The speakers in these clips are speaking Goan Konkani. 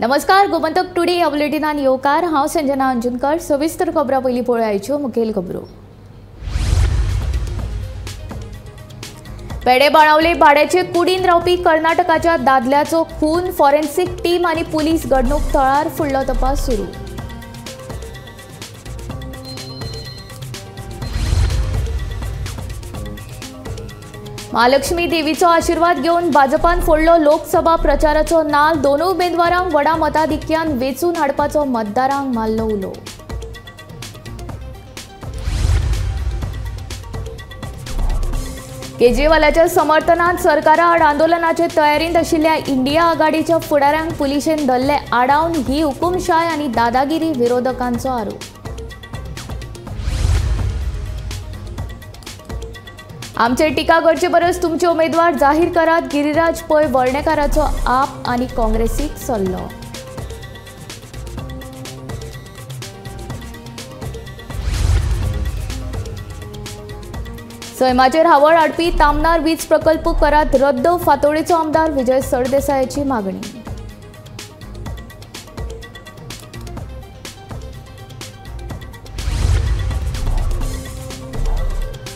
नमस्कार, गोमंतक टुडे ह्या बुलेटिनान येवकार. हांव संजना अंजुनकर. सविस्तर खबरां पयलीं पळोवया मुखेल खबरो. पेडे बाणावले भाड्याचे कुडीन रावपी कर्नाटकाच्या दादल्याचो खून, फॉरेन्सिक टीम आनी पुलीस घडणूक थळार फुडलो तपास सुरू. महालक्ष्मी देवीचो आशीर्वाद घेवन भाजपान फोडलो लोकसभा प्रचाराचो नाल. दोनूय उमेदवारांक व्हडा मताधिक्यान वेंचून हाडपाचो मतदारांक मारलो उलो. केजरीवालाच्या समर्थनात सरकारा आड आंदोलनाचे तयारींत आशिल्ल्या इंडिया आघाडीच्या फुडाऱ्यांक पुलिशेन धरले आडावन. ही हुकुमशाय आनी दादागिरी विरोधकांचो आरोप. आमचे टिका करचे परस तुमचे उमेदवार जाहीर करात, गिरिराज पै वर्णेकाराचो आप आनी काँग्रेसीक सल्लो. सैमाचेर हावळ हाडपी तामनार वीज प्रकल्प करात रद्द, फातोडेचो आमदार विजय सरदेसायाची मागणी.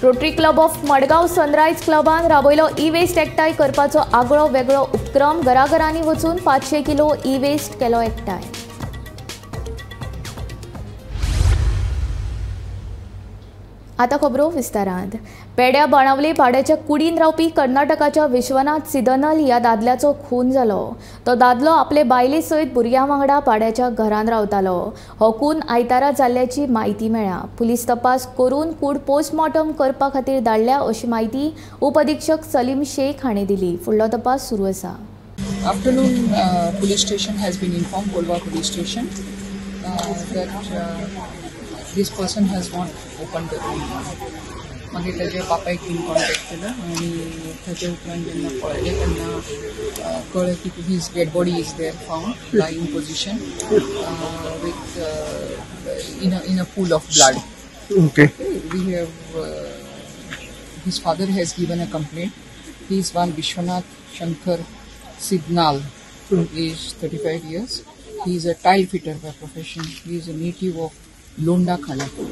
Rotary club of Madgaon sunrise क्लबान राबयलो ई वेस्ट एकठांय करपाचो आगळो वेगळो उपक्रम. घराघरांनी वचून 500 किलो ई वेस्ट केलो एकठांय. आतां खबरो विस्तारांत. पेड्या बाणावले भाड्याच्या कुडीन रावपी कर्नाटकाच्या विश्वनाथ सिदनल ह्या दादल्याचो खून जालो. तो दादलो आपले बायले सयत भुरग्यां वांगडा भाड्याच्या घरान रावतालो. हो खून आयतारा जाल्ल्याची म्हायती मेळ्ळ्या. पुलीस तपास करून कूड पोस्टमॉर्टम करपा खातीर धाडल्या अशी म्हायती उपअधिक्षक सलीम शेख हांणी दिली. फुडलो तपास सुरू आसा. Afternoon police station has been inform, Colva police station, that this person has not opened the room. मागीर ताच्या बापायक बीन कॉन्टेक्ट केलो आनी ताच्या उपरांत जेन्ना पळयलें तेन्ना कळ्ळें की his dead body is there found lying position with in a pool of blood. Okay. We have his father has given a complaint. He is one Vishwanath Shankar Sidnal, age 35 years. He is a tile fitter by profession. He is a native of Londa Khalapur.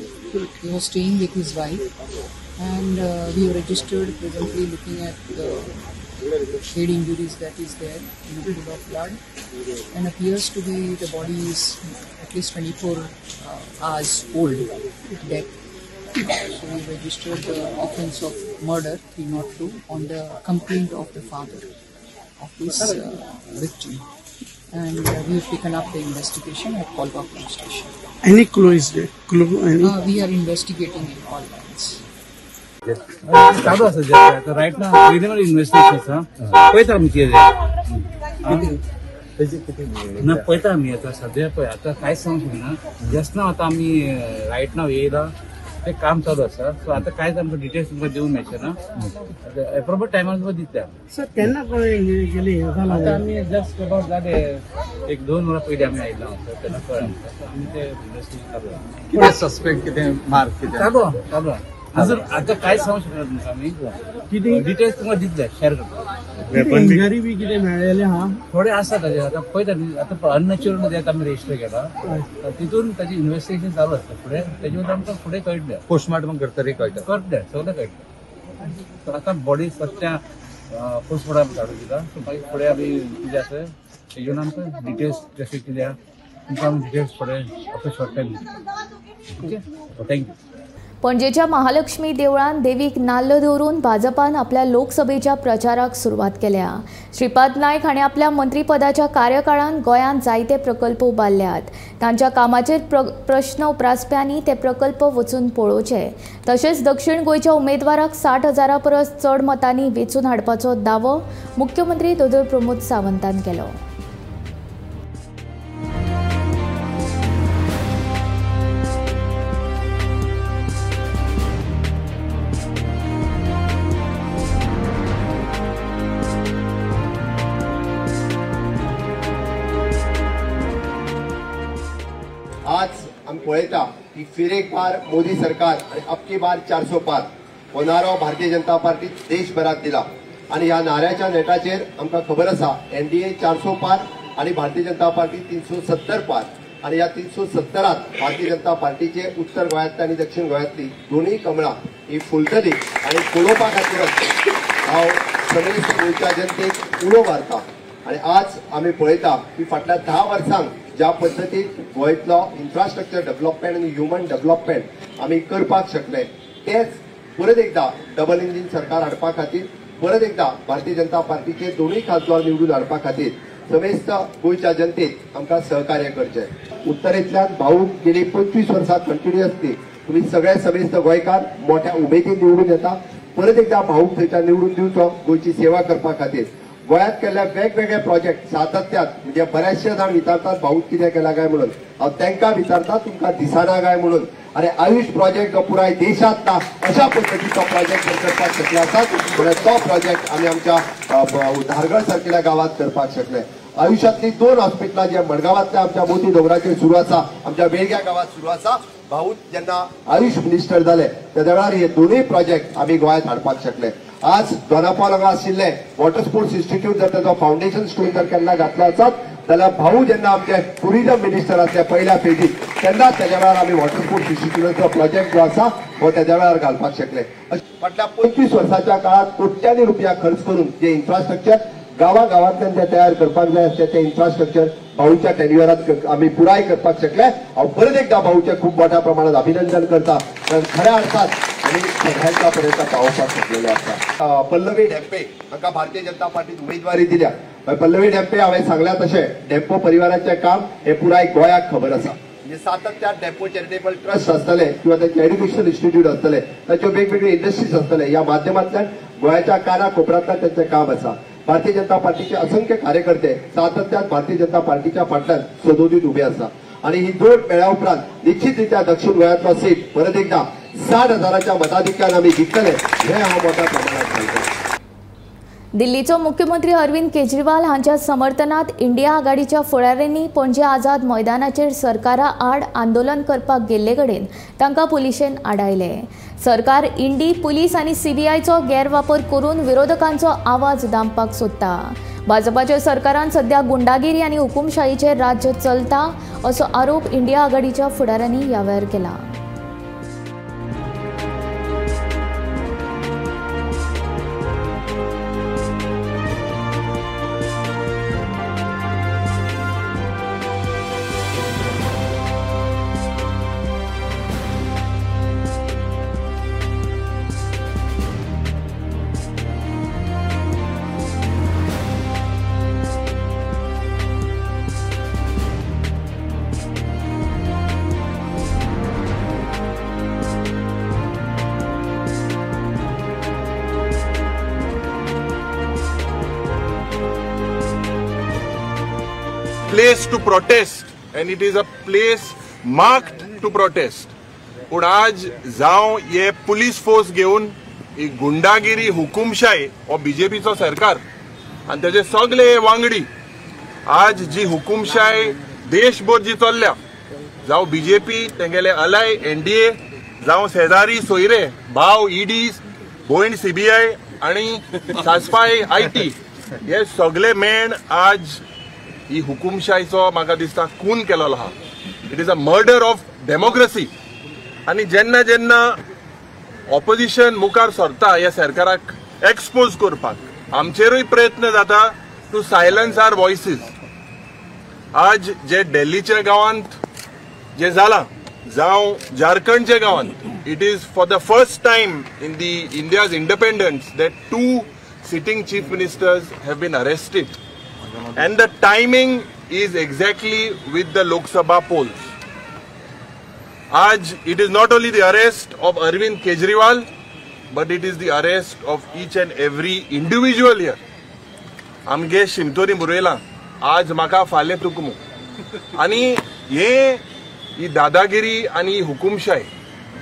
He was staying with his wife, and we have registered presently looking at the head injuries that is there in a pool of blood, and appears to be the body is at least 24 hours old death. So we registered the offense of murder 302 on the complaint of the father of this victim, and we have taken up the investigation at Colva police station. Any clue is there? Clue any? We are investigating in all lines. चालू आसा आता रायट ना प्रिलिमिनरी इन्व्हेस्टिगेशन आसा, पळयता आमी कितें ना पळयता आमी आतां सद्या पळय आतां कांयच सांगूंक शकना. जस्ट ना आतां आमी रायट नाव येयला तें काम चालू आसा. सो आतां कांयच आमकां डिटेल्स तुमकां दिवंक मेळचें ना, एप्रोप्रिएट टायमार तुमकां दितले आमी. सर केन्ना कळ्ळें गेली? आतां आमी जस्ट अबाउट जाले 1-2 वरां पयलीं आमी आयला तेन्ना कळ्ळें आमकां. आमी तें इन्व्हेस्टिगेशन चालू आसा. कितें सस्पेक्ट कितें मार्क कितें चालू चालू अजून आतां कांयच सांगूंक शकना तुमकां आमी. कितें डिटेल्स तुमकां दितले शेअर करता. इंजरी बी कितें मेळ्ळेलें आहा थोडे आसा ताजे. आतां पळयता आतां अननॅचरल मध्ये आतां आमी रजिस्टर केला, तितून ताजी इन्व्हेस्टिगेशन चालू आसता. फुडें तेजे वयल्यान आमकां फुडें कळटलें. पोस्टमार्टम करतरी कळटा, करतलें सगळें कळटलें. आतां बॉडी सद्या पोस्टमॉर्टम धाडून दिता. सो मागीर फुडें आमी कितें आसा तेजेर आमकां डिटेल्स जशें कितें आहा तुमकां आमी डिटेल्स फुडें after short time. Okay, thank you. पणजेच्या महालक्ष्मी देवळान देवीक नाल्ल दवरून भाजपान आपल्या लोकसभेच्या प्रचाराक सुरवात केल्या. श्रीपाद नायक हांणी आपल्या मंत्रीपदाच्या कार्यकाळांत गोंयांत जायते प्रकल्प उबारल्यात. तांच्या कामाचेर प्रश्न उप्रासप्यांनी ते प्रकल्प वचून पळोवचे. तशेंच दक्षिण गोंयच्या उमेदवाराक 60,000 परस चड मतांनी वेंचून हाडपाचो दावो मुख्यमंत्री दोतोर प्रमोद सावंतान केलो. आज आमी पळयता की फिर एक बार मोदी सरकार आणि अब की बार 400 पार हो नारो भारतीय जनता पार्टी देशभरात दिला आणि ह्या नाऱ्याच्या नेटाचेर आमकां खबर आसा एनडीए 400 पार आणि भारतीय जनता पार्टी 370 पार आणि ह्या 370त भारतीय जनता पार्टीचे उत्तर गोंयांतली आनी दक्षिण गोंयांतली दोनूय कमळां ही फुलतली आनी फुलोवपा खातीरच हांव समेस्त गोंयच्या जनतेक उलो मारता. आनी आज आमी पळयता की फाटल्या 10 वर्सांक ज्या पद्दतीन गोंयतलो इन्फ्रास्ट्रक्चर डेव्हलपमेंट आनी ह्युमन डेव्हलपमेंट आमी करपाक शकले तेच परत एकदा डबल इंजीन सरकार हाडपा खातीर परत एकदा भारतीय जनता पार्टीचे दोनूय खासदार निवडून हाडपा खातीर समेस्त गोंयच्या जनतेक आमकां सहकार्य करचें. उत्तरेंतल्यान भाऊ गेली 25 वर्सां कंटिन्युअसली तुमी सगळे समेस्त गोंयकार मोठ्या उमेदीन निवडून येता. परत एकदा भाऊक थंयच्यान निवडून दिवचो गोंयची सेवा करपा खातीर. गोंयांत केल्ल्या वेगवेगळे प्रोजेक्ट सातत्यात म्हणजे बऱ्याचशे जाण विचारतात भाऊ कितें केला काय म्हणून, हांव तांकां विचारता तुमकां दिसना काय म्हणून. आनी आयुष प्रोजेक्ट जो पुराय देशांत ना अशा पद्दतीचो प्रोजेक्ट जर करपाक शकले आसात जाल्यार तो प्रोजेक्ट आमी आमच्या धारगळ सारकेल्या गांवांत करपाक शकले. आयुष्यातली 2 हॉस्पिटलां जे मडगांवांतल्या आमच्या मोती दोंगराचेर सुरू आसा, आमच्या वेळग्या गांवांत सुरू आसा. भाऊ जेन्ना आयुष मिनिस्टर जाले तेन्ना वेळार हे दोनूय प्रोजेक्ट आमी गोंयांत हाडपाक शकले. आज दोनापावल हांगा आशिल्ले वॉटर स्पोर्ट्स इन्स्टिट्यूट जर ताचो फावंडेशन स्टोन जर केन्ना घातलो आसत जाल्यार भाऊ जेन्ना आमचे टुरिजम मिनिस्टर आसले पयल्या फेजीत तेन्ना तेज्या वेळार आमी वॉटर स्पोर्ट्स इन्स्टिट्यूटाचो प्रोजेक्ट जो आसा हो तेज्या वेळार घालपाक शकले. फाटल्या 25 वर्साच्या काळात कोट्यांनी रुपया खर्च करून जे इन्फ्रास्ट्रक्चर गांवा गांवांतल्यान जे तयार करपाक जाय आसलें तें इन्फ्रास्ट्रक्चर भाऊच्या टेन्युअरात आमी पुराय करपाक शकले. हांव परत एकदा भाऊचें खूब मोठ्या प्रमाणात अभिनंदन करता, कारण खऱ्या अर्थात आमी सगळ्यांच्या पर्यंत पावोवपाक शकलेले आसा. पल्लवी ढेंपे हांकां भारतीय जनता पार्टीन उमेदवारी दिल्या. पल्लवी ढेंपे हांवें सांगल्या तशें ढेंपो परिवाराचें काम हें पुराय गोंयाक खबर आसा. म्हणजे सातत्यान ढेंपो चॅरिटेबल ट्रस्ट आसतले किंवा तांचे एड्युकेशनल इन्स्टिट्यूट आसतले, तांच्यो वेगवेगळे इंडस्ट्रीज आसतले, ह्या माध्यमांतल्यान गोंयाच्या काना कोपऱ्यांतल्यान तांचें काम आसा. भारतीय जनता पार्टीचे असंख्य कार्यकर्ते सातत्यान भारतीय जनता पार्टीच्या फाटल्यान सदोदीत उबे आसा आणि ही जोड मेळ्या उपरांत निश्चितरित्या दक्षिण गोंयांतलो सीट परत एकदा 60,000च्या मताधिक्यान आमी जिखतले हे हांव मोठ्या प्रमाणात सांगता. दिल्लीचो मुख्यमंत्री अरविंद केजरीवाल हांच्या समर्थनात इंडिया आघाडीच्या फुडाऱ्यांनी पणजे आझाद मैदानाचेर सरकारा आड आंदोलन करपाक गेल्ले कडेन तांकां पुलिशेन आडायले. सरकार इंडी पुलीस आनी सीबीआयचो गैरवापर करून विरोधकांचो आवाज दामपाक सोदता. भाजपाच्या सरकारान सध्या गुंडागिरी आनी हुकुमशाहीचें राज्य चलता असो आरोप इंडिया आघाडीच्या फुडाऱ्यांनी ह्या वेळार केला. Place to protest and it is a place marked to protest. पूण आज जावं हे पुलीस फोर्स घेवन ही गुंडागिरी हुकुमशाय हो बीजेपीचो सरकार आनी तेजे सगळे वांगडी आज जी हुकुमशाय देशभर जी चल्ल्या, जावं बीजेपी तेंगेले अलाय एनडीए, जावं शेजारी सोयरे भाव ईडी भयण सीबीआय आनी सासपाय IT, हे सगळे मेण आज ही हुकुमशाहीचो म्हाका दिसता खून केलेलो आहा. It is a murder of democracy. आनी जेन्ना जेन्ना ऑपोजिशन मुखार सरता ह्या सरकाराक एक्सपोज करपाक, आमचेरूय प्रयत्न जाता टू सायलन्स our voices. आज जे दिल्लीच्या गांवांत जे जालां, जावं झारखंडच्या गांवांत, it is for the first time in the India's independence that 2 sitting chief ministers have been arrested. And the timing is exactly with the Lok Sabha polls. Aaj it is not only the arrest of Arvind Kejriwal, but it is the arrest of each and every individual here. आमगे शिमतोरी मुरयला आज म्हाका फाल्यां तुका. आनी हे ही दादागिरी आनी हुकुमशाय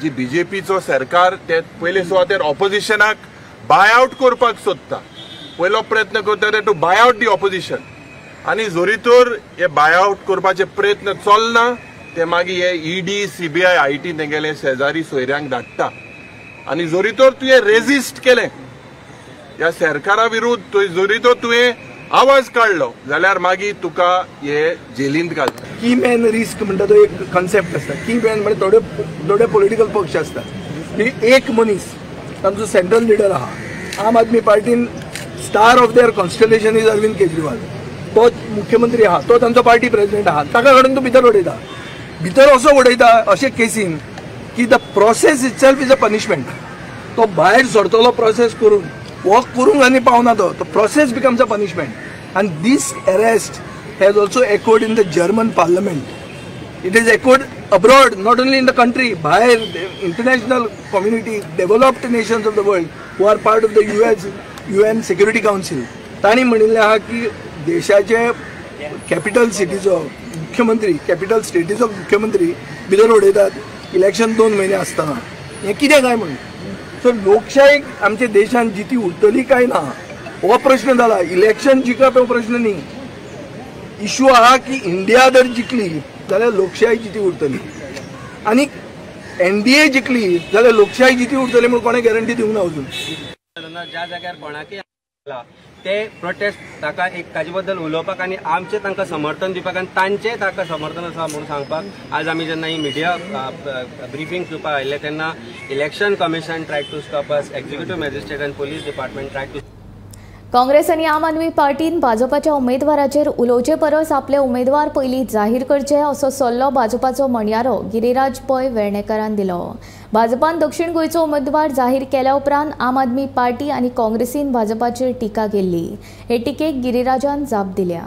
जी बीजेपीचो सरकार ते पयले सुवातेर ऑपोजिशनाक बाय आवट करपाक सोदता, पयलो प्रयत्न करता ते to buy out the opposition. आनी जरी तर हे बाय आवट करपाचे प्रयत्न चलना ते मागीर हे ईडी सीबीआय IT तेंगेले शेजारी सोयऱ्यांक धाडटा. आनी जरी तर तुवें रेजिस्ट केलें ह्या सरकारा विरुद्ध, जरी तर तुवें आवाज काडलो जाल्यार मागीर तुका हे जेलींत घालता. की मॅन रिस्क म्हणटा तो एक कॉन्सेप्ट आसता. की मॅन म्हणजे थोडे थोडे पॉलिटिकल पक्ष आसता की एक मनीस तांचो सेंट्रल लिडर आहा. आम Aadmi पार्टीन star of their constellation is Arvind Kejriwal, तो मुख्यमंत्री आहा, तो तांचो पार्टी प्रेसिडेंट आहा, ताका काडून तूं भितर उडयता. भितर असो उडयता अशे केसीन की the process itself is a punishment. तो भायर सरतलो प्रोसेस करून वॉक करूंक आनी पावना तो प्रोसेस बिकम्स अ पनिशमेंट. आनी this arrest has also echoed in the German parliament. It is echoed abroad, not only in the country, भायर international community, developed nations of the world who are part of the UN Security Council. तांणी म्हणिल्लें आहा की देशाचे कॅपिटल सिटीचो मुख्यमंत्री, कॅपिटल स्टेटीचो मुख्यमंत्री भितर उडयतात इलेक्शन 2 म्हयने आसतना, हें कितें काय म्हणून. सो लोकशाही आमच्या देशान जिती उरतली काय ना हो प्रश्न जाला. इलेक्शन जिखप हो प्रश्न न्ही, इशू आहा की इंडिया जर जिखली जाल्यार लोकशाही जिती उरतली आनी एनडीए जिखली जाल्यार लोकशाही जिती उरतली म्हूण कोणें गॅरंटी दिवंक ना अजून. ज्या जाग्यार कोणाकय ते प्रोटेस्ट ताका एक ताजे बद्दल उलोवपाक आनी आमचें तांकां समर्थन दिवपाक आनी तांचें ताका समर्थन आसा म्हणून सांगपाक आज आमी जेन्ना ही मिडिया ब्रिफींग दिवपाक आयिल्ले तेन्ना election commission try to stop us, executive magistrate आनी police department try to. Congress आनी आम आदमी पार्टीन भाजपाच्या उमेदवाराचेर उलोवचे परस आपले उमेदवार पयलीं जाहीर करचे असो सल्लो भाजपाचो म्हणयारो गिरिराज पै वेर्णेकरान दिलो. भाजपान दक्षिण गोंयचो उमेदवार जाहीर केल्या उपरांत आम आदमी पार्टी आनी काँग्रेसीन भाजपाचेर टिका केल्ली. हे टिकेक गिरिराजान जाप दिल्या.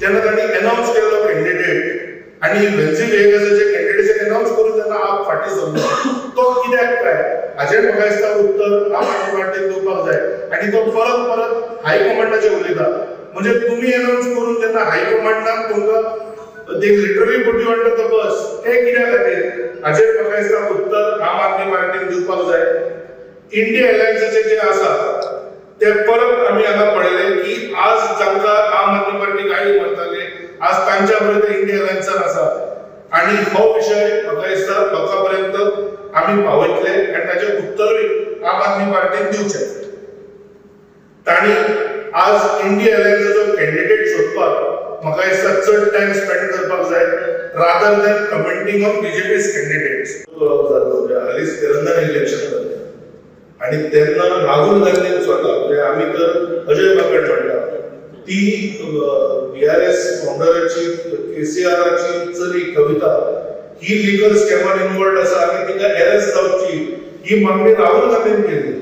जेन्ना तांणी अनाउन्स केल्लो कॅन्डिडेट आनी वेन्सी व्हिएगासाचे कॅन्डिडेट अनाउन्स करून जेन्ना आप फाटीं सरलो तो कित्याक काय हाचेर म्हाका दिसता उत्तर आम आदमी पार्टीन दिवपाक जाय. आनी तो परत परत हायकमांडाचेर उलयता, म्हणजे तुमी अनाउन्स करून जेन्ना हायकमांडान तुमकां they literally put you under the bus हें कित्या खातीर हाचेर म्हाका दिसता उत्तर आम आदमी पार्टीन दिवपाक जाय. इंडिया अलायन्साचे जे आसा ते परत आमी हांगा पळयले की आज जांकां आम आदमी पार्टी गाळी मारताले आज तांच्या बरोबर ते इंडिया अलायन्सान आसा. आनी हो विशय म्हाका दिसता लोकां पर्यंत आमी पावयतले आनी ताचें उत्तरूय आम आदमी पार्टीन दिवचें. तांणी आज इंडिया अलायन्साचो कॅन्डिडेट सोदपाक म्हाका दिसता चड टायम स्पेंड करपाक जाय rather than commenting on BJP's candidates. हालींच तेलंगणा इलेक्शन जालें आनी तेन्ना राहुल गांधीन स्वता, म्हणजे आमी तर अजय माकड म्हणटा ती बीआरएस फाउंडराची केसीआराची चली कविता ही लिगल स्कॅमान इन्वॉल्ड आसा आनी तिका अरेस्ट जावची ही मागणी राहुल गांधीन केली.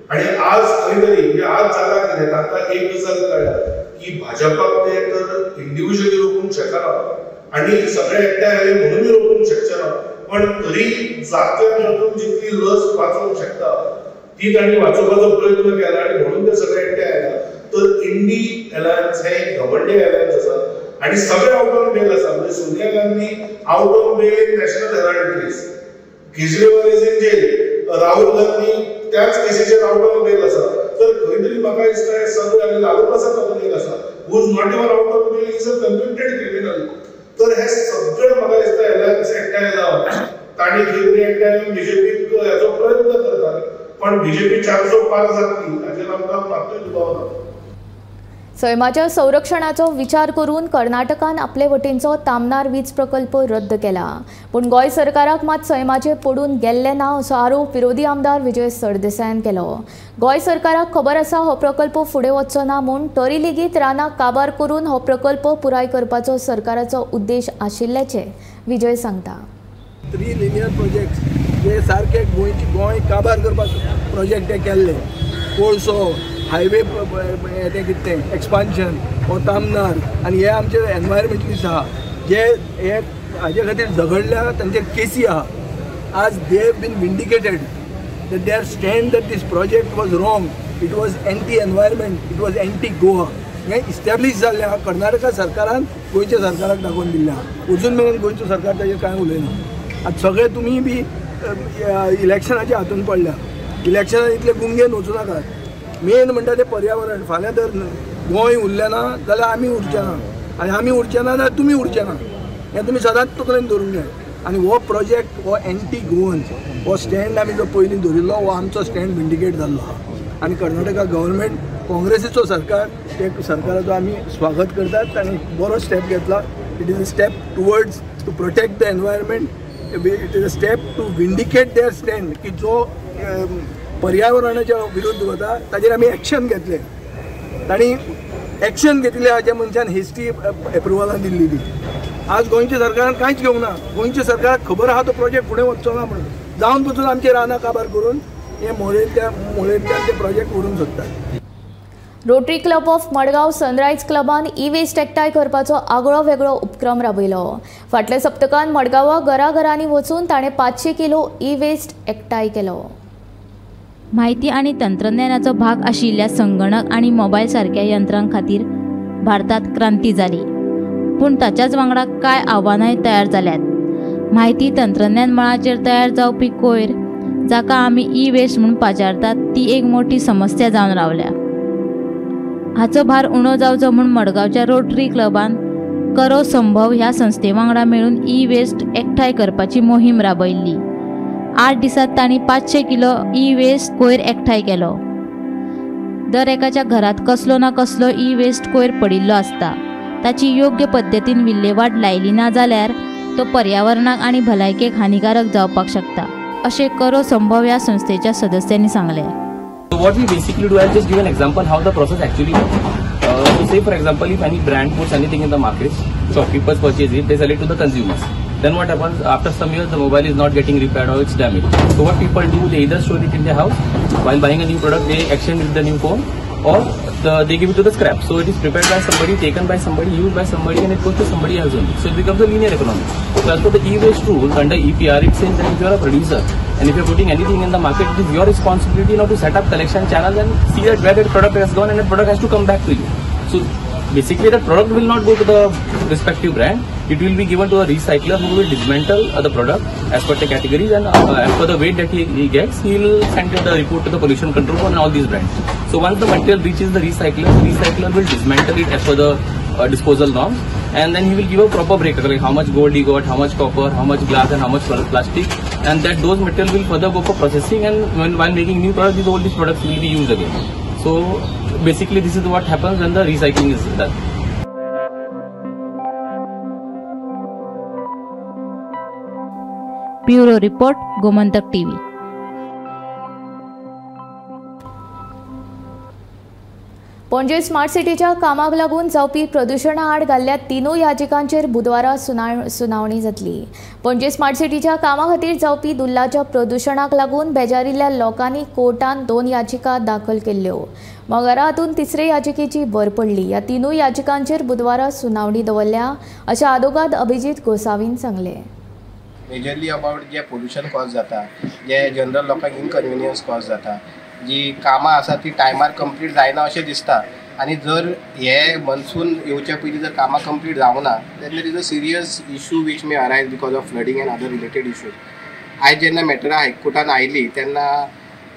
आनी आज खंय तरी म्हणजे आज जाला कितें तांकां एक गजाल कळ्ळ्या की भाजपाक ते तर इंडिव्हिज्युअली रोखूंक शकना आनी सगळे एकठांय आयले म्हणूनय रोखूंक शकचे ना, पण तरी जात्या मदून जितली लस वाचोवंक शकता ती तांणी वाचोवपाचो प्रयत्न केला आनी म्हणून ते सगळे एकठांय आयला. तर इंडी अलायन्स हे एक घमंडी अलायन्स आसा आनी सगळे आउट ऑन बेल आसा. म्हणजे Sonia Gandhi out on bail in National Herald case, Kejriwal is in jail, Rahul Gandhi त्याच केसीचेर आउट ऑन बेल आसा. तर खंय तरी म्हाका दिसता हे सगळे आनी लालू प्रसाद तातूंत एक आसा who is not even out on bail, is a convicted criminal. तर हे सगळे म्हाका दिसता अलायन्स एकठांय जावन तांणी खंय तरी एकठांय येवन बीजेपीक हेजो प्रयत्न करतात, पण बीजेपी 400 पार जातली हाचेर आमकां मात्तूय दुबाव ना. सैमाच्या संरक्षणाचो विचार करून कर्नाटकान आपले वटेनचो तामनार वीज प्रकल्प रद्द केला, पूण गोंय सरकाराक मात सैमाचे पडून गेल्ले ना असो आरोप विरोधी आमदार विजय सरदेसायान केलो. गोंय सरकाराक खबर आसा हो प्रकल्प फुडें वचचो ना म्हूण, तरी लेगीत रानां काबार करून हो प्रकल्प पुराय करपाचो सरकाराचो उद्देश आशिल्ल्याचें विजय सांगता. 3 लिनियर प्रोजेक्ट जे सारके गोंय काबार करपाचो प्रोजेक्ट हे केल्ले, कोळसो हायवे तें कितें तें एक्सपान्शन हो तामनार आनी हे आमचे एनवायरमेंटलिस्ट आहा जे हे हाजे खातीर झगडल्या तांचेर केसी आहा. आज they have been vindicated that their stand that this project was wrong, it was anti environment, it was anti Goa, हें इस्टॅब्लीश जाल्लें आहा. कर्नाटका सरकारान गोंयच्या सरकाराक दाखोवन दिल्लें आहा. अजून मेरेन गोंयचो सरकार ताजेर कांय उलयना. आतां सगळे तुमी बी इलेक्शनाच्या हातून पडल्या, इलेक्शनान इतले गुंगेन वचूं नाकात. मेन म्हणटा तें पर्यावरण. फाल्यां जर गोंय उरलें ना जाल्यार आमी उरचे ना आनी आमी उरचे ना जाल्यार तुमी उरचे ना, हें तुमी सदांच तकलेन धरूंक जाय. आनी हो प्रोजेक्ट हो एंटी गोवन हो स्टँड आमी जो पयलीं धरिल्लो हो आमचो स्टँड विंडिकेट जाल्लो आहा. आनी कर्नाटका गव्हर्मेंट काँग्रेसीचो सरकार स्टेप सरकाराचो आमी स्वागत करतात. तांणी बरो स्टेप घेतला. It is a step towards to protect the environment. It is a step to vindicate their stand की जो पर्यावरणाच्या विरुद्ध वता ताजेर आमी एक्शन घेतले. तांणी एक्शन घेतिल्ले हाच्या मनशान हेस्टी एप्रुवलान दिल्ली ती. आज गोंयच्या सरकारान कांयच घेवंक ना. गोंयच्या सरकाराक खबर आहा तो प्रोजेक्ट फुडें वचचो ना म्हणून, जावन पसून आमचे रानां काबार करून हे मोरेंतल्यान ते प्रोजेक्ट व्हरूंक सोदतात. Rotary Club of Madgaon Sunrise क्लबान E waste एकठांय करपाचो आगळो वेगळो उपक्रम राबयलो. फाटल्या सप्तकान मडगांवा घराघरांनी वचून ताणें 500 किलो ई वेस्ट एकठांय केलो. म्हायती आनी तंत्रज्ञानाचो भाग आशिल्ल्या संगणक आनी मोबायल सारक्या यंत्रां खातीर भारतांत क्रांती जाली, पूण ताच्याच वांगडा कांय आव्हानांय तयार जाल्यात. म्हायती तंत्रज्ञान मळाचेर तयार जावपी कोयर, जाका आमी ई वेस्ट म्हूण पाचारतात, ती एक मोठी समस्या जावन रावल्या. हाचो भार उणो जावचो म्हूण मडगांवच्या रोटरी क्लबान करो संभव ह्या संस्थे वांगडा मेळून ई वेस्ट एकठांय करपाची मोहीम राबयल्ली. 8 दिसांत तांणी 500 किलो ई वेस्ट कोयर एकठांय केलो. दर एकाच्या घरांत कसलो ना कसलो ई वेस्ट कोयर पडिल्लो आसता. ताची योग्य पद्दतीन विल्हेवाट लायली ना जाल्यार तो पर्यावरणाक आनी भलायकेक हानिकारक जावपाक शकता, अशें करो संभव ह्या संस्थेच्या सदस्यांनी सांगलें. So what we basically do, I'll just give an example how the process actually works. So say for example, if any brand puts anything in the market, shopkeepers purchase it, they sell it to the consumers. Then what happens, after some years the mobile is not getting repaired or it's damaged. So what people do, they either store it in their house, while buying a new product they exchange with the new phone, or they give it to the scrap. So it is prepared by somebody, taken by somebody, used by somebody, and it goes to somebody else only. So it becomes a linear economy. So as per the e-waste rules under EPR, it says that if you are a producer and if you are putting anything in the market, it is your responsibility now to set up collection channels and see that where that product has gone, and that product has to come back to you. So basically that product will not go to the respective brand. It will be given to a recycler who will dismantle the product as per the categories, and as per the weight that he gets, he will send the report to the pollution control board and all these brands. So once the material reaches the recycler will dismantle it as per the disposal norms, and then he will give a proper breakup, like how much gold he got, how much copper, how much glass, and how much plastic, and that those material will further go for processing, and while making new products, all these products will be used again. So basically this is what happens when the recycling is done. Bureau report, Gomantak TV. Panaji smart सिटीच्या कामाक लागून जावपी प्रदुशणा आड घाल्ल्या 3 याचिकांचेर बुधवारा सुनावणी जातली. पणजे स्मार्ट सिटीच्या कामा खातीर जावपी धुल्लाच्या प्रदुशणाक लागून बेजारिल्ल्या लोकांनी कोर्टान 2 याचिका दाखल केल्ल्यो. मंगळारा हातूंत तिसरे याचिकेची भर पडली. ह्या 3 याचिकांचेर बुधवारा सुनावणी दवरल्या, अशें आदोगाद अभिजीत गोसावीन सांगलें. Majorly about J pollution cause जाता, जे जनरल लोकांक इनकन्विनियन्स कॉज जाता, जी कामां आसा ती टायमार कंप्लीट जायना अशें दिसता, आनी जर हे मनसून येवच्या पयलीं जर कामां कंप्लीट जावना then there is a serious issue which may arise because of flooding and other related issues. आयज जेन्ना मॅटरां हायकोर्टान आयली तेन्ना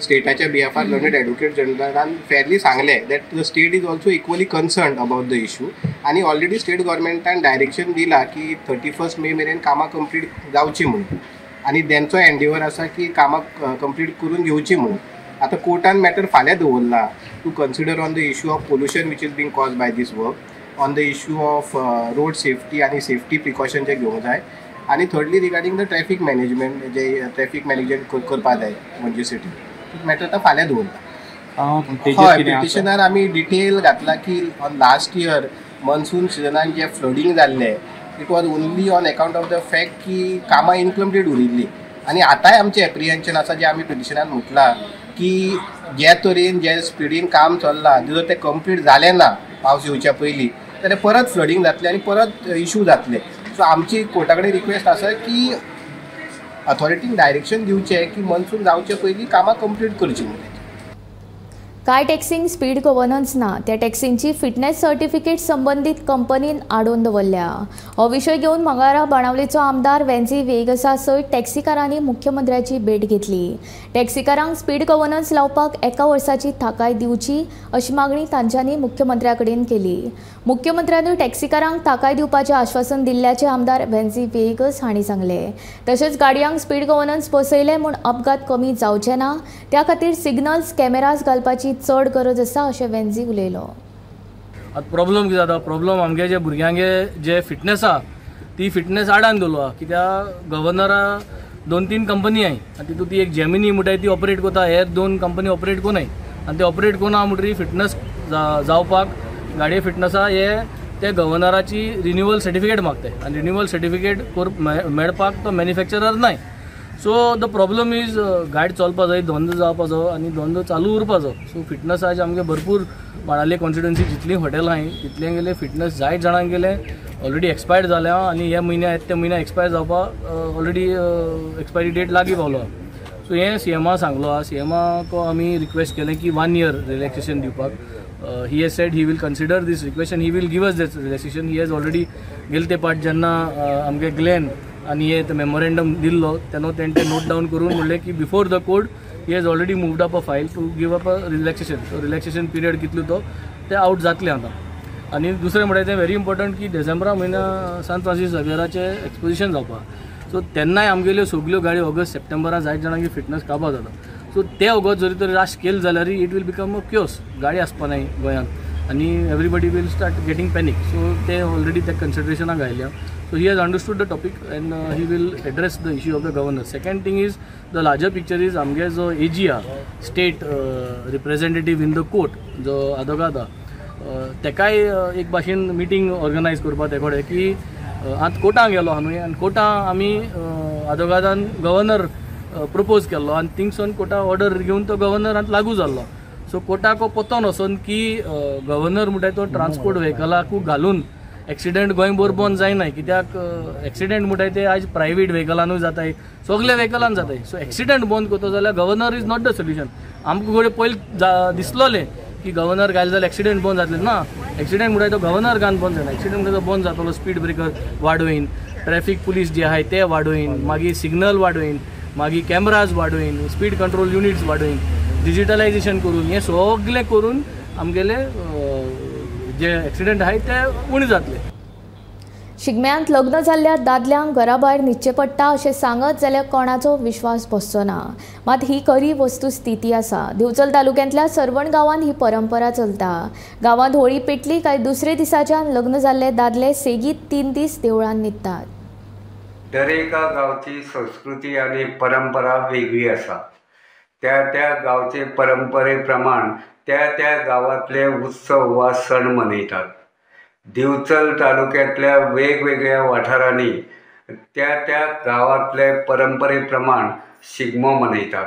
स्टेटाच्या बिहाफार लर्नेड एडवोकेट जनरलान फेरली सांगलें that the state is also equally concerned about the issue, आनी ऑलरेडी स्टेट गव्हर्मेंटान डायरेक्शन दिलां की 31 मे मेरेन कामां कंप्लीट जावची म्हणून, आनी तेंचो एंडिवर आसा की कामां कंप्लीट करून घेवची म्हणून. आतां कोर्टान मॅटर फाल्यां दवरला to consider on the issue of pollution which is being cause by this work, on the issue of road safety आनी सेफ्टी प्रिकॉशन जे घेवंक जाय, आनी thirdly regarding the traffic management J traffic management करपाक जाय पणजे सिटीन. मॅटर आतां फाल्यां दवरला. हय, पिटिशनार आमी डिटेल घातला की ऑन लास्ट इयर मनसून सिजनान जे फ्लडींग जाल्लें it was only on account of the fact की कामां इनकम्प्लीट उरिल्लीं, आनी आतांय आमचें एप्रिहेन्शन आसा जें आमी पिटिशनान म्हटलां की जे तरेन जे स्पिडीन काम चल्लां जर तें कंप्लीट जालें ना पावस येवच्या पयलीं जाल्यार परत फ्लडींग जातलें आनी परत इशू जातले. सो आमची कोर्टा कडेन रिक्वेस्ट आसा की अथॉरिटीन डायरेक्शन दिवचें की मनसून जावचे पयलीं कामां कंप्लीट करचीं म्हणून. कांय टॅक्सींक स्पीड गव्हर्नन्स ना, त्या टॅक्सींची फिटनेस सर्टिफिकेट संबंदीत कंपनीन आडोवन दवरल्या. हो विशय घेवन मंगळारा बाणावलेचो आमदार वेन्झी व्हिएगसा सयत टॅक्सीकारांनी मुख्यमंत्र्याची भेट घेतली. टॅक्सीकारांक स्पीड गव्हर्नन्स लावपाक 1 वर्साची थाकाय दिवची अशी मागणी तांच्यांनी मुख्यमंत्र्या कडेन केली. मुख्यमंत्र्यानूय टॅक्सीकारांक थाकाय दिवपाचें आश्वासन दिल्ल्याचें आमदार वेन्झी व्हिएगस हांणी सांगलें. तशेंच गाडयांक स्पीड गव्हर्नन्स बसयलें म्हूण अपघात कमी जावचे ना, त्या खातीर सिग्नल्स कॅमेराज घालपाची चड गरज आसा अशें वेन्झी उलयलो. आतां प्रॉब्लम कितें जाता, प्रॉब्लम आमगे जे भुरग्यांगे जे फिटनेस आहा ती फिटनेस आडान दवरलो आहा, कित्याक गव्हर्नरा 2-3 कंपनी आहाय आनी तितूंत ती एक जेमिनी म्हणटाय ती ऑपरेट करता, हेर 2 कंपनी ऑपरेट कोनाय आनी ते ऑपरेट कोना म्हणटरी फिटनेस जावपाक गाडये फिटनेसा हे ते गव्हर्नराची रिन्युअल सर्टिफिकेट मागताय आनी रिन्युअल सर्टिफिकेट मेळपाक तो मॅन्युफॅक्चरर नाय. सो the problem is गाडी चलपा जाय, धंदो जावपा जायो आनी धंदो चालू उरपा जायो. सो फिटनेस आज आमगे भरपूर बाणाले कॉन्स्टिट्युएन्सी जितलीं हॉटेलां आहाय तितलें गेले फिटनेस जायत जाणांक गेले ऑलरेडी एक्सपायर्ड जाल्या आनी हे म्हयन्या येता ते म्हयन्या एक्सपायर जावपा ऑलरेडी एक्सपायरी डेट लागीं पावलो. सो हें सीएमा सांगलो आहा, सीएमाक आमी रिक्वेस्ट केलें की 1 इयर रिलॅक्सेशन दिवपाक. He has said he will consider this request and he will give us this relaxation. He has already गेले ते पाट जेन्ना आमगे ग्लॅन आनी हे मेमोरेंडम दिल्लो तेन्ना तेणें तें नोट डावन करून म्हणलें की before the court he has already moved up a file to give up a relaxation. So relaxation period कितलो तो ते आवट जातले आतां. आनी दुसरें म्हणल्यार तें व्हेरी इम्पॉर्टंट की डिसेंबरा म्हयन्या सान फ्रांसीस झेवियराचें एक्सपोजिशन जावपा. सो तेन्नाय आमगेल्यो सगल्यो गाडयो ऑगस्ट सप्टेंबरा जायत जाणांची फिटनेस काबार जाता. सो ते ऑगस्ट जरी तर राश केले जाल्यार it will become a chaos, गाडी आसपा नाय गोंयांत आनी everybody will start getting panic. So ते ऑलरेडी त्या कन्सिडरेशनाक आयल्या. So he has understood the topic and he will address the issue of the governor. Second thing is the larger picture is आमगे जो एजी आहा state representative in the court जो आदोगाद आहा तेकाय एक भाशेन मिटींग ऑर्गनायज करपा ते कडेन की आतां कोर्टाक गेलो आहा न्हय आनी कोर्टां आमी आदोगादान गव्हर्नर प्रपोज केल्लो आनी थिंगसून कोर्टा ऑर्डर घेवन तो गव्हर्नरांत लागू जाल्लो. सो कोर्टाक पत्तोन वचोन की गव्हर्नर म्हणटाय तो ट्रान्सपोर्ट व्हेकलाकू घालून एक्सिडंट गोंयभर बंद जायना, कित्याक एक्सिडंट म्हणटाय ते आयज प्रायवेट व्हेकलानूय जाताय, सगल्या व्हेकलान जाताय. सो एक्सिडंट बंद करता जाल्यार governor is not the solution. आमकां घडये पयलीं दिसलोलें की गव्हर्नर घायले जाल्यार एक्सिडंट बंद जातले ना, एक्सिडंट म्हणटाय तो गव्हर्नर घालून बंद जायना. एक्सिडंट म्हणटा तो बंद जातलो स्पीड ब्रेकर वाडोवन, ट्रॅफिक पुलीस जे आहाय ते वाडोवन, मागीर सिग्नल वाडोवन, मागीर कॅमराज वाडोवन, स्पीड कंट्रोल युनिट्स वाडोवन, डिजिटलायजेशन करून, हें सगळें करून आमगेले जे एक्सिडंट आहाय ते उणें जातले. शिगम्यांत लग्न जाल्ल्या दादल्यांक घराभायर न्हिदचें पडटा अशें सांगत जाल्यार कोणाचो विश्वास बसचो ना, मात ही खरी वस्तुस्थिती आसा. दिवचल तालुक्यांतल्या सर्वण गांवांत ही परंपरा चलता. गांवांत होळी पेटली काय दुसरे दिसाच्यान लग्न जाल्ले दादले सेगीत 3 दीस देवळांत न्हिदतात. दरेका गांवची संस्कृती आनी परंपरा वेगळी आसा. त्या त्या गांवचे परंपरे प्रमाण त्या त्या गांवांतले उत्सव वा सण मनयतात. दिवचल तालुक्यांतल्या वेगवेगळ्या वाठारांनी त्या त्या गांवांतले परंपरे प्रमाण शिगमो मनयतात.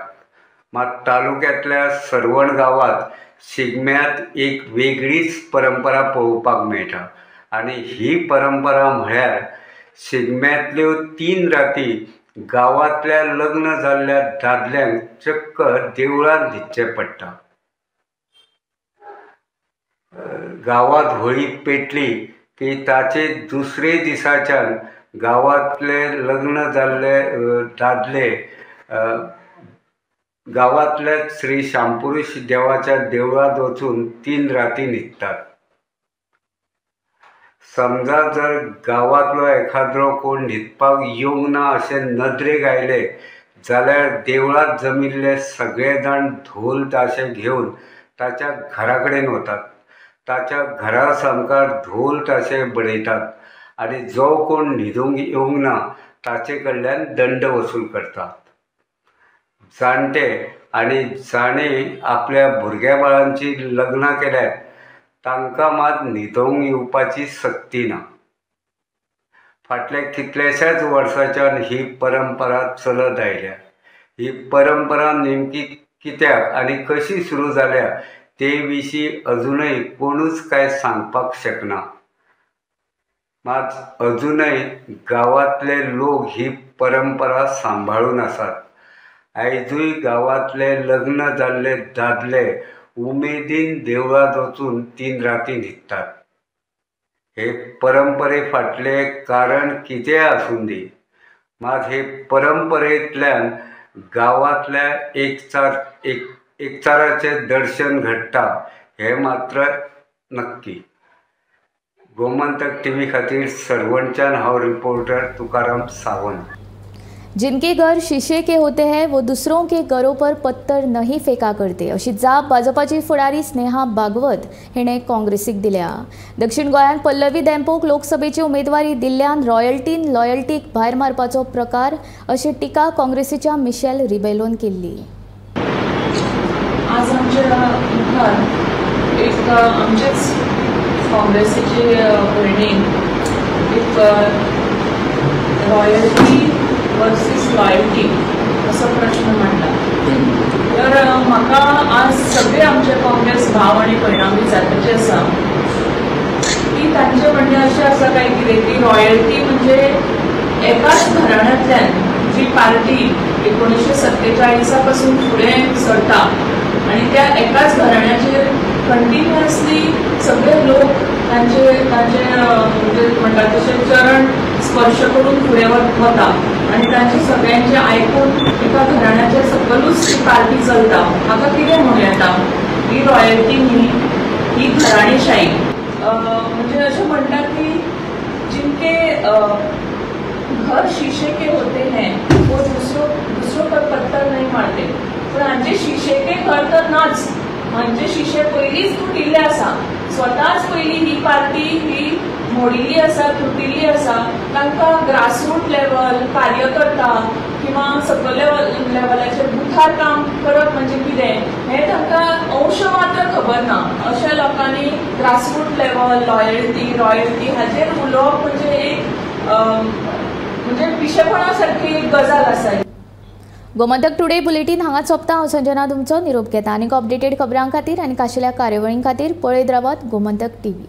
मात तालुक्यांतल्या सर्वण गांवांत शिगम्यांत एक वेगळीच परंपरा पळोवपाक मेळटा आनी ही परंपरा म्हळ्यार शिगम्यांतल्यो 3 राती गांवांतल्या लग्न जाल्ल्या दादल्यांक चक्क देवळांत न्हिदचें पडटा. गांवांत होळी पेटली की ताचे दुसरे दिसाच्यान गांवांतले लग्न जाल्ले दादले गांवांतल्या श्री शामपुरुष देवाच्या देवळांत वचून 3 राती न्हिदतात. समजा जर गांवांतलो एखाद्रो कोण न्हिदपाक येवंक ना अशें नदरेक आयलें जाल्यार देवळांत जमिल्ले सगळे जाण ढोल ताशे घेवन ताच्या घरा कडेन वतात. ताच्या घरा सामकार ढोल ताशे बडयतात आनी जो कोण न्हिदूंक येवंक ना ताचे कडल्यान दंड वसूल करतात. जाणटे आनी जाणें आपल्या भुरग्या बाळांची लग्नां केल्यात तांकां मात न्हिदोवंक येवपाची सक्ती ना. फाटल्या कितल्याशाच वर्सांच्यान ही परंपरा चलत आयल्या. ही परंपरा नेमकी कित्याक आनी कशी सुरू जाल्या ते विशीं अजूनय कोणूच कांय सांगपाक शकना. मात अजूनय गांवांतले लोक ही परंपरा सांबाळून आसात. आयजूय गांवांतले लग्न जाल्ले दादले उमेदीन देवळांत वचून 3 राती न्हिदतात. हे परंपरे फाटलें कारण कितेंय आसूं दी, मात हे परंपरेंतल्यान गांवांतल्या एकचाराचें दर्शन घडटा हें मात्र नक्की. गोमंतक टीव्ही खातीर सर्वणच्यान हांव रिपोर्टर तुकाराम सावंत. जिनके घर शीशे के होते हैं वो दूसरों के घरों पर पत्थर नहीं फेंका करते अशी जाप भाजपाची फुडारी स्नेहा भागवत हिणें काँग्रेसीक दिल्या. दक्षिण गोंयांत पल्लवी देंपोक लोकसभेची उमेदवारी दिल्ल्यान रॉयल्टीन लॉयल्टीक भायर मारपाचो प्रकार अशी टिका काँग्रेसीच्या मिशेल रिबेलोन केल्ली. आज आमच्या मुखार एक आमचेच काँग्रेसीचे भयणीन एक रॉयल्टी वर्सीस लॉयल्टी असो प्रश्न मांडला. तर म्हाका आज सगळे आमचे काँग्रेस भाव आनी भयणां विचारपाचें आसा की तांचें म्हणणें अशें आसा काय कितें की रॉयल्टी म्हणजे एकाच घराण्यांतल्यान जी पार्टी 1947 पासून फुडें सरता आनी त्या एकाच घराण्याचेर कंटिन्युअसली सगळे लोक तांचे तांचे म्हणजे म्हणटा तशें चरण स्पर्श करून फुडें वता आनी तांचे सगळ्यांचे आयकून एका घराण्याच्या सकलूच ती पार्टी चलता. म्हाका कितें म्हणूं येता, ही रॉयल्टी न्ही, ही घराणेशाही. म्हणजे अशें म्हणटा की जिनके घर शीशे के होते हैं वो दूसरों पर पत्थर नहीं मारते. पूण हांचे शीशे के घर तर नाच, हांचे शिशे पयलींच तुटिल्ले आसा. स्वताच पयलीं ही पार्टी ही मोडिल्ली आसा, तुटिल्ली आसा. तांकां ग्रासरूट लेवल कार्यकर्ता किंवा सकयल लेवलाचेर बुथार काम करप म्हणजे कितें हें तांकां अंश मात्र खबर ना. अशा लोकांनी ग्रासरूट लेवल लॉयल्टी रॉयल्टी हाचेर उलोवप म्हणजे एक म्हणजे पिशेपणा सारकी एक गजाल आसा. गोमंतक टुडे बुलेटीन हांगा सोंपता. हांव संजना तुमचो निरोप घेता. आनीक अपडेटेड खबरां खातीर आनी खाशेल्या कार्यावळीं खातीर पळयत रावात गोमंतक टीव्ही.